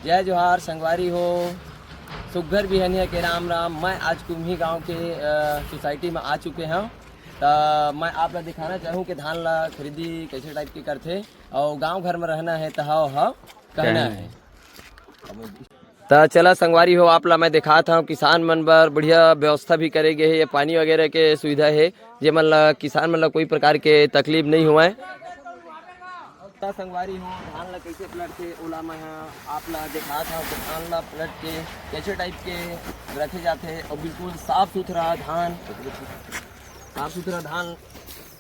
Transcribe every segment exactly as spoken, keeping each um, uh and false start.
जय जोहार संगवारी हो, सुग्घर बिहनिया के राम राम। मैं आज कुम्ही गांव के, अ, सोसाइटी में आ चुके हंव। त मैं आप ला दिखाना चाहूँ कि धान ला खरीदी कैसे टाइप के करथे, अउ गांव घर में रहना है त हव हव कहना कहना है। है। त चला संगवारी हो, आप ला मैं दिखात हंव, किसान मन बर बढ़िया व्यवस्था भी करे गे हे, ये पानी वगैरह के सुविधा है, जेमन ला, किसान मन ला कोई प्रकार के तकलीफ नहीं होवय। त संगवारी हो, धान ला कैसे पलटथे, ओला मैं ह आप ला दिखात हंव कि धान ला पलट के कैसे टाइप के रखे जाथे, अउ बिल्कुल साफ सुथरा धान, साफ सुथरा धान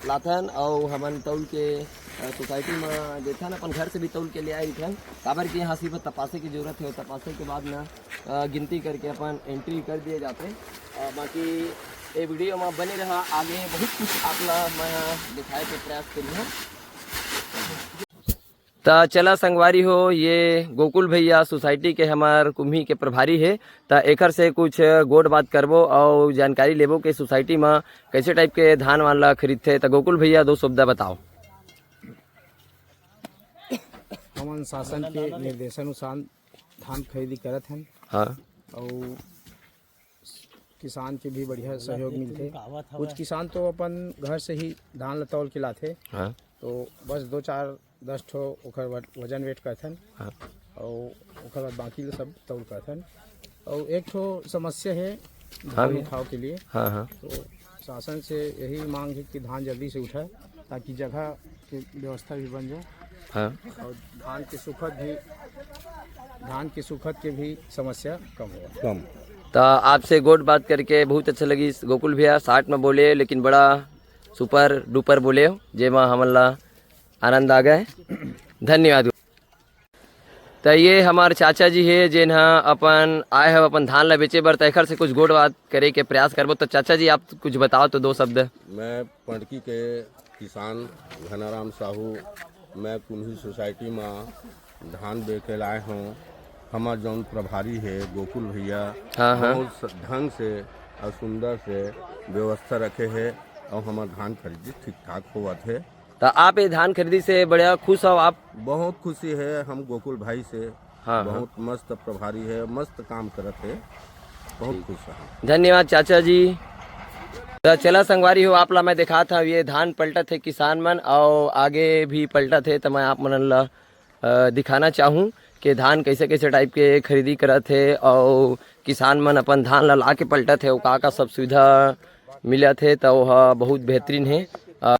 लाथन, अउ हमन तौल के, अ, सोसाइटी म देथन, अपन घर से भी तौल के ले आए रहिथन, काबर कि यहाँ सिर्फ तपासे की जरूरत है, अउ तपासे के बाद न, अ, गिनती करके अपन एंट्री कर दिए जाथे। अ, बाकी ये वीडियो में बने रहा, आगे बहुत कुछ आप ला मैं दिखाए के प्रयास करूँगा। त चला संगवारी हो, ये गोकुल भैया सोसाइटी के हमर कुम्ही के प्रभारी हे, त एकर से कुछ गोठ बात करबो अउ जानकारी लेबो के सोसाइटी म कैसे टाइप के धान वान ला खरीदथे। त गोकुल भैया, दो शब्द बताओ। हमन शासन के निर्देशानुसार धान खरीदी करत हन। हाँ। अउ किसान के भी बढ़िया सहयोग मिलथे। कुछ किसान तो अपन घर से ही धान ल तौल के लाथे, हाँ। तो बस दो चार दस ठो ओकर व-, वजन वेट करथन, हाँ। अउ ओकर बाद बाकी ल सब तौल करथन। अउ एक ठो समस्या है हाँ धान भैया। उठाव के लिए, हाँ, हाँ। तो शासन से यही मांग है कि धान जल्दी से उठे, ताकि जगह के व्यवस्था भी बन जाए। हाँ। और धान के सुखद भी, धान के सुखद के भी समस्या कम हो। कम। त आपसे गोठ बात करके बहुत अच्छा लगिस गोकुल भैया, शार्ट में बोले लेकिन बड़ा सुपर डुपर बोले हो, जेमा हमन ला आनंद आ गए। धन्यवाद। त ये हमार चाचा जी हे, जेन ह अपन आए हव अपन धान ला बेचे बर, त एखर से कुछ गोठ बात करे के प्रयास करबो। त चाचा जी, आप कुछ बताओ तो, दो शब्द। मैं पंडकी के किसान घनाराम साहू, मैं कुम्ही सोसाइटी म धान बेचे लाए हूँ। हमार जौन प्रभारी हे गोकुल भैया, हाँ, हाँ। बहुत स-, ढंग से और सुंदर से व्यवस्था रखे हे और हमार धान खरीदी ठीक ठाक होवत हे। त आप ये धान खरीदी से बढ़िया खुश हो आप? बहुत खुशी है हम गोकुल भाई से। हाँ, हाँ। बहुत मस्त प्रभारी है, मस्त काम करत है, बहुत खुश है। धन्यवाद चाचा जी। त चला संगवारी हो, आप ला मैं दिखात हव, ये धान पलटत हे किसान मन, अउ आगे भी पलटत हे, त मैं आप मनन ला, अ, दिखाना चाहूँ कि धान कैसे कैसे टाइप के खरीदी करत हे, अउ किसान मन अपन धान ला ला के पलटत हे, अउ का का सब सुविधा मिलत हे, त ओह बहुत बेहतरीन हे।